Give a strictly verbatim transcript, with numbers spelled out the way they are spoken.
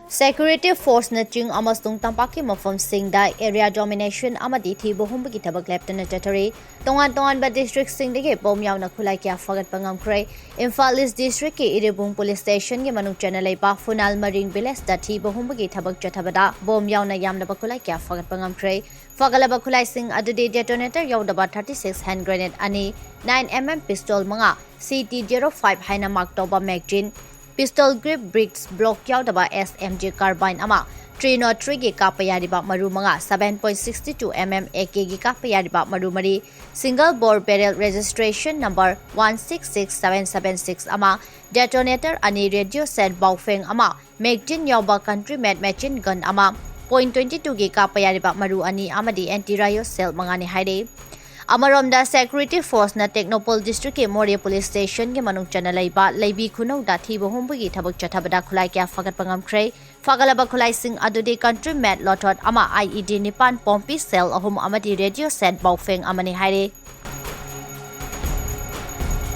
Security Force ꯅ ꯆꯤꯡ ꯑꯃꯁꯨꯡ ꯇꯝꯄꯥꯛꯀꯤ ꯃꯐꯝꯁꯤꯡꯗ area domination ꯑꯃꯗꯤ ꯊꯤꯕ ꯍꯨꯝꯕꯒꯤ ꯊꯕꯛ ꯂꯦꯞꯇꯅ ꯆꯠꯊꯔꯤ꯫ ꯇꯣꯉꯥꯟ ꯇꯣꯉꯥꯟꯕ district ꯁꯤꯡꯗꯒꯤ ꯕꯣꯝ ꯌꯥꯎꯅ ꯈꯨꯠꯂꯥꯏ ꯀꯌꯥ ꯐꯥꯒꯠꯄ ꯉꯝꯈ꯭ꯔꯦ꯫ ꯏꯝꯐꯥꯜ East district ꯀꯤ ꯏꯔꯤꯕꯨꯡ police station ꯒꯤ ꯃꯅꯨꯡ ꯆꯟꯅ ꯂꯩꯕ ꯐꯨꯅꯥꯜ ꯃꯔꯤꯡ village ꯇ ꯊꯤꯕ ꯍꯨꯝꯕꯒꯤ ꯊꯕꯛ ꯆꯠꯊꯕꯗ ꯕꯣꯝ ꯌꯥꯎꯅ ꯌꯥꯝꯂꯕ ꯈꯨꯠꯂꯥꯏ ꯀꯌꯥ ꯐꯥꯒꯠꯄ ꯉꯝꯈ꯭ꯔꯦ꯫ ꯐꯥꯒꯠꯂꯕ ꯈꯨꯠꯂꯥꯏꯁꯤꯡ ꯑꯗꯨꯗꯤ detonator ꯌꯥꯎꯗꯕ thirty six hand grenade ꯑꯅꯤ, nine M M pistol ꯃꯉꯥ, C T zero five ꯍꯥꯏꯅ mark ꯇꯧꯕ magazine, pistol grip, bricks, block ꯌꯥꯎꯗꯕ S M G carbine ꯑꯃ, three nought three ꯒꯤ ꯀꯥꯞꯄ ꯌꯥꯔꯤꯕ ꯃꯔꯨ ꯃꯉꯥ, seven point six two M M A K ꯒꯤ ꯀꯥꯞꯄ ꯌꯥꯔꯤꯕ ꯃꯔꯨ ꯃꯔꯤ, single bore barrel registration number one six six seven seven six ꯑꯃ, detonator ꯑꯅꯤ, radio set ꯕꯥꯎꯐꯦꯡ ꯑꯃ, magazine ꯌꯥꯎꯕ country made machine gun ꯑꯃ, point twenty two ꯒꯤ ꯀꯥꯞꯄ ꯌꯥꯔꯤꯕ ꯃꯔꯨ ꯑꯅꯤ ꯑꯃꯗꯤ anti riot shell ꯃꯉꯥꯅꯤ ꯍꯥꯏꯔꯤ꯫ ꯑꯃꯔꯣꯝꯗ, Security Force ꯅ ꯇꯦꯡꯅꯧꯄꯜ district ꯀꯤ ꯃꯣꯔꯦ police station ꯒꯤ ꯃꯅꯨꯡ ꯆꯟꯅ ꯂꯩꯕ ꯂꯩꯕꯤ ꯈꯨꯅꯧꯗ ꯊꯤꯕ ꯍꯨꯝꯕꯒꯤ ꯊꯕꯛ ꯆꯠꯊꯕꯗ ꯈꯨꯠꯂꯥꯏ ꯀꯌꯥ ꯐꯥꯒꯠꯄ ꯉꯝꯈ꯭ꯔꯦ꯫ ꯐꯥꯒꯠꯂꯕ ꯈꯨꯠꯂꯥꯏꯁꯤꯡ ꯑꯗꯨꯗꯤ country made ꯂꯣꯊꯣꯠ ꯑꯃ, I E D ꯅꯤꯄꯥꯟ, ꯄꯣꯝꯄꯤ shell ꯑꯍꯨꯝ ꯑꯃꯗꯤ radio set ꯕꯥꯎꯐꯦꯡ ꯑꯃꯅꯤ ꯍꯥꯏꯔꯤ꯫